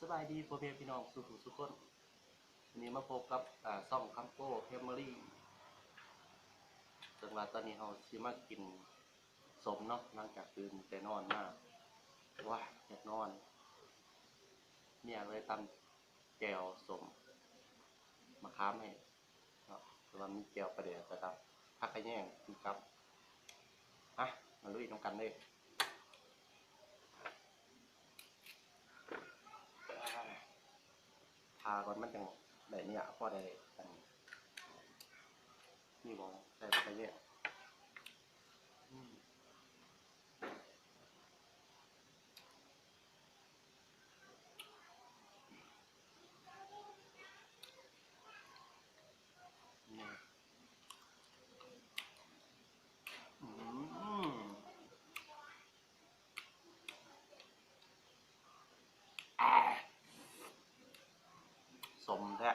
ສະບາຍດີພໍ່ແມ່ພີ່ນ້ອງສູ່ຜູ້ສູ່ຄົນ, ມື້ນີ້ມາພົບກັບ ອາ ຊ່ອງຄຳໂປ້ Family. ເຊິ່ງວ່າຕອນນີ້ເຮົາຊິມາກິນສົ້ມເນາະ, ຫຼັງຈາກຕື່ນແຕ່ນອນມາ ວ້າ ຢາກນອນ, ເມຍເລີຍຕຳແຈ່ວສົ້ມມະຂາມໃຫ້ ເນາະ, ເພາະວ່າມີແຈ່ວປາແດກ ແລ້ວກໍຜັກຂະແຍງກິນກັບ. ມາ ມາລຸຍນຳກັນເລີຍ. ຖ້າກ່ອນມັນຈັ່ງໄດ້ເນື້ອ ພໍໄດ້ອັນນີ້ ມີໝ່ອງໃສ່ຜັກຂະແຍງ. ອືມ. ອືມ ສົ້ມແທ້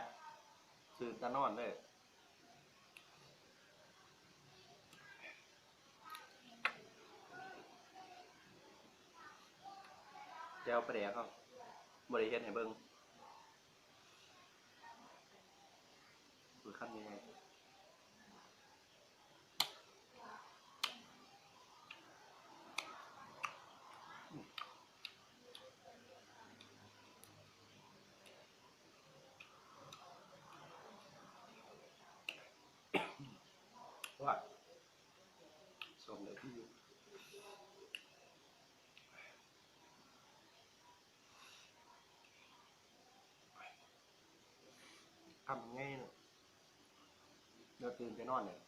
ຕື່ນຕານອນເລີຍ. ແຈ່ວປາແດກເຮົາບໍ່ໄດ້ເຮັດໃຫ້ເບິ່ງ ຄືຄຳໃຫຍ່ໆ. ວ່າ ສົ້ມໄດ້ທີ່ຢູ່. ຄຳໃຫຍ່ເນາະ ແລ້ວຕື່ນໄປນອນເລີຍ.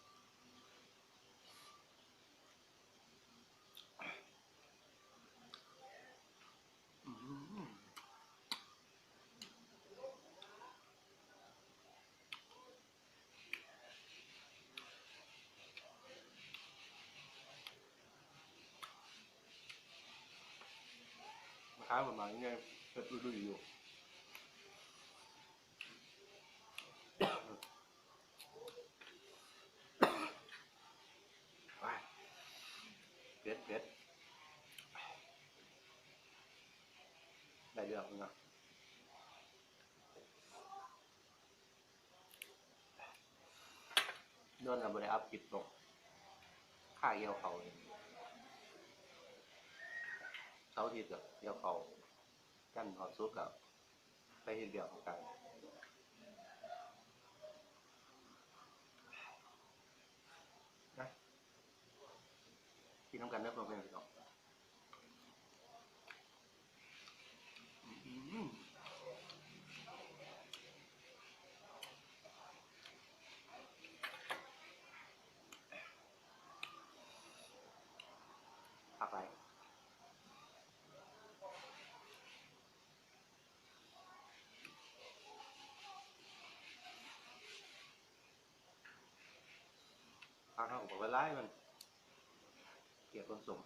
ອືມ. ມາຂາຍປະມານນີ້ ເຮັດອີ່ຫຼີຢູ່. ເຜັດໆ ໄດ້ເລື່ອງເນາະ. ໂດນແລ້ວບໍ່ໄດ້ອັບຄລິບລົງ ຄາກ່ຽວເຂົ້າເລີຍ. ເສົາອາທິດກໍກ່ຽວເຂົ້າ, ຈັນຮອດສຸກກໍໄປເຮັດວຽກຂອງການ. ມາ ກິນນຳກັນເດີພໍ່ແມ່ພີ່ນ້ອງ. ຄັກຫຼາຍ. ຜັກເຮົາກໍບໍ່ຫຼາຍ ມັນກຽມຕົ້ນສົ້ມ.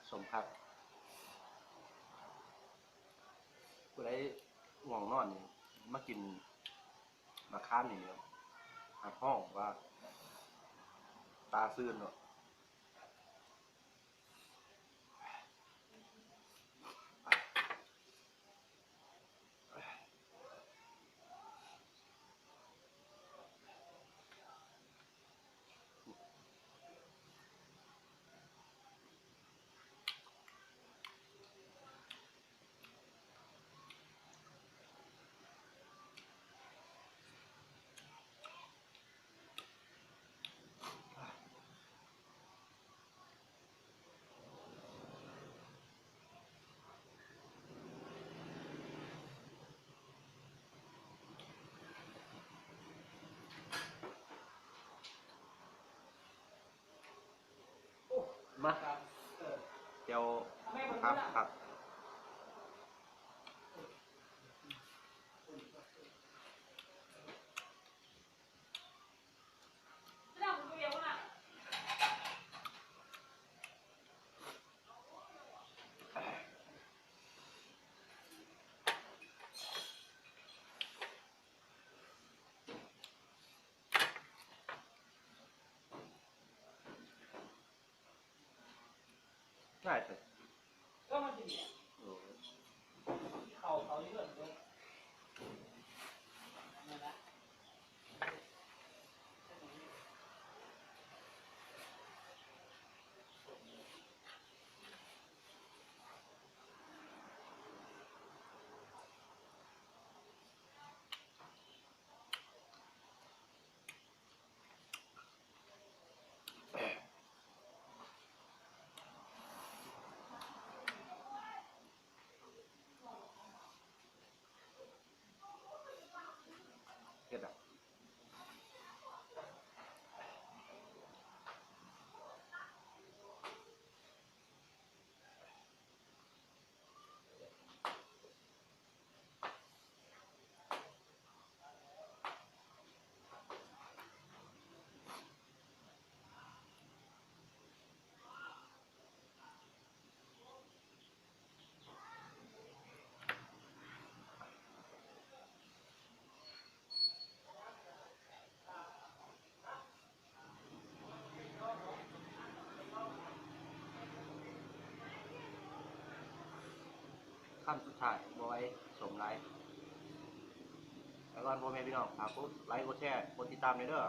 ສົ້ມຄັກ. ຜູ້ໃດງ່ວງນອນນີ້ ມາກິນໝາກຂາມນີ້ ຮັບຮອງວ່າຕາຊື່ນເນາະ. ມາ ແຈ່ວ ຄັກ ຄັກ. ຕາຍເຖາະ ໂອ້ຍ ເຮັດອະ ຄຳສຸດທ້າຍ ບໍ່ໄຫວ ສົ້ມຫຼາຍ ແຕ່ກ່ອນ ພໍ່ແມ່ພີ່ນ້ອງ ຝາກກົດໄລ ກົດແຊ ກົດຕິດຕາມແດ່ເດີ້.